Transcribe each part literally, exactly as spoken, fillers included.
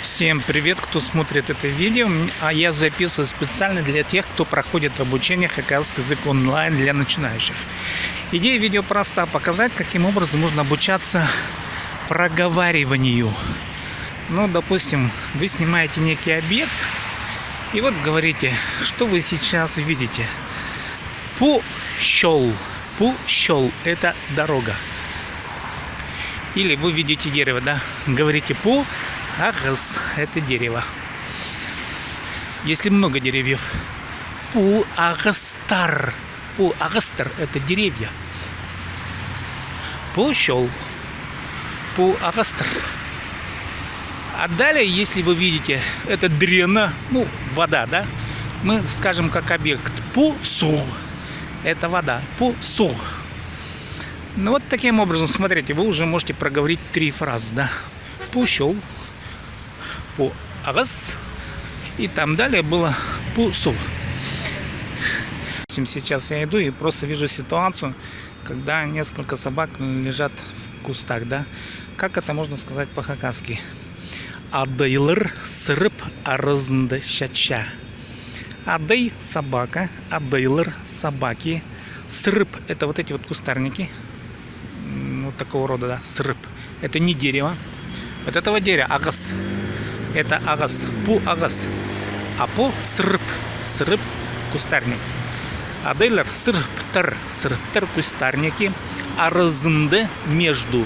Всем привет, кто смотрит это видео. М, а я записываю специально для тех, кто проходит обучение хакасский язык онлайн для начинающих. Идея видео проста: показать, каким образом можно обучаться проговариванию. Ну, допустим, вы снимаете некий объект, и вот говорите, что вы сейчас видите. Пу чол. Пу чол — это дорога. Или вы видите дерево, да? Говорите: пу ағас — это дерево. Если много деревьев. Пу ағастар. Пу ағастар — это деревья. Пу чол. Пу ағастар. А далее, если вы видите, это дрена, ну, вода, да? Мы скажем как объект: пу суғ. Это вода. Пу суғ. Ну вот таким образом, смотрите, вы уже можете проговорить три фразы, да? Пу чол, пу ағас, и там далее было пу суғ. Сейчас я иду и просто вижу ситуацию, когда несколько собак лежат в кустах, да? Как это можно сказать по-хакасски? Адайлар сырып аразында чатча. Адай — собака, адайлар — собаки. Сырып — это вот эти вот кустарники. М, вот такого рода, да, сырып. Это не дерево. Вот этого дерева ағас. Это ағас. Пу ағас. А пу сырып. Сырып — кустарник. Адайлар сырыптар. Сырыптар — кустарники. Аразында — между.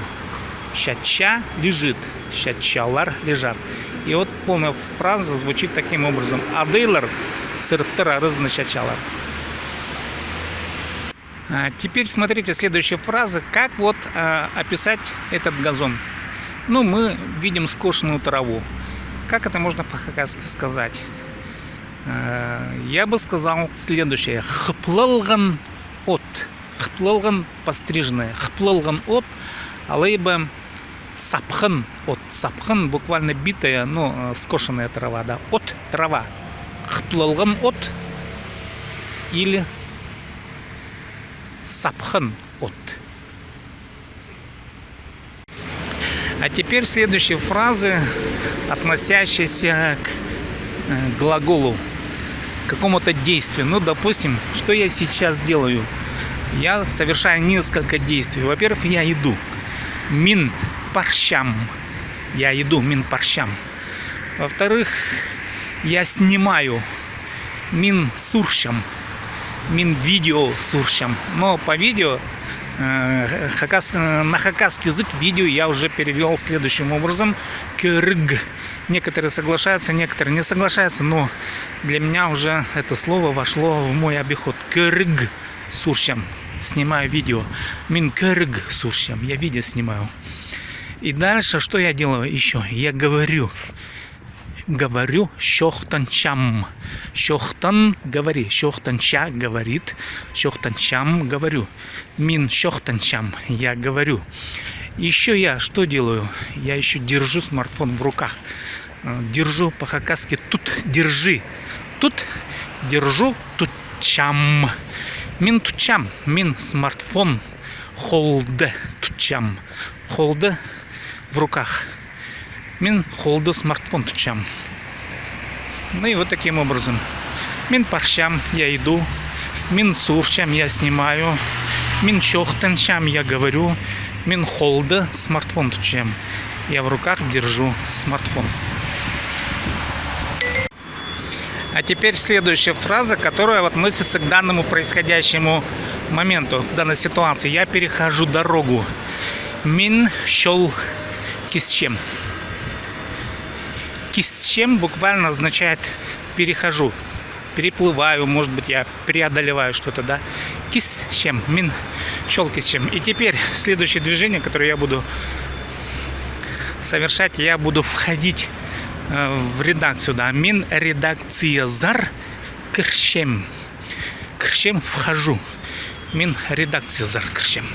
Чатча — лежит. Чатчалар — лежат. И вот полная фраза звучит таким образом: адайлар сырыптар аразында чатчалар. А, теперь смотрите, следующая фраза. Как вот, а, описать этот газон? Ну, мы видим скошенную траву. Как это можно по-хакасски сказать? А, я бы сказал следующее. Хыплалған от. Хыплалған — подстриженное. Хыплалған от, алай ба сапхан от. Сапхан — буквально битая, ну, э, скошенная трава, да. От — трава. Хыплалған от или сапхан от. А теперь следующие фразы, относящиеся к, э, глаголу, к какому-то действию. Ну, допустим, что я сейчас делаю? Я совершаю несколько действий. Во-первых, я иду. Мин парчам. Я иду, мин парчам. Во-вторых, я снимаю. Мин суурчам. Мин видео суурчам. Но по видео, э, хакас-, э, на хакасский язык видео я уже перевёл следующим образом. Кӧріг. Некоторые соглашаются, некоторые не соглашаются, но для меня уже это слово вошло в мой обиход. Кӧріг суурчам. Снимаю видео. Мин кӧріг суурчам. Я видео снимаю. И дальше что я делаю ещё? Я говорю. Говорю, чоохтанчам. Чоохтан — говори. Чоохтанча — говорит. Чоохтанчам — говорю. Мин чоохтанчам. Я говорю. Ещё я что делаю? Я ещё держу смартфон в руках. Э, держу по-хакасски тут. Держи. Тут. Держу. Тутчам. Мин тутчам. Мин смартфон холда тутчам. Холда — в руках. Мин холда смартфон тутчам. Ну и вот таким образом. Мин парчам — я иду. Мин суурчам — я снимаю. Мин чоохтанчам — я говорю. Мин холда смартфон тутчам. Я в руках держу смартфон. А теперь следующая фраза, которая относится к данному происходящему моменту, к данной ситуации. Я перехожу дорогу. Мин чол кисчем. Кисчем буквально означает перехожу, переплываю, может быть, я преодолеваю что-то, да. Кисчем, мин чол кисчем. И теперь следующее движение, которое я буду совершать, я буду входить, э, в редакцию, да. Мин редакциязар кірчем. Кірчем — вхожу. Мин редакциязар кірчем.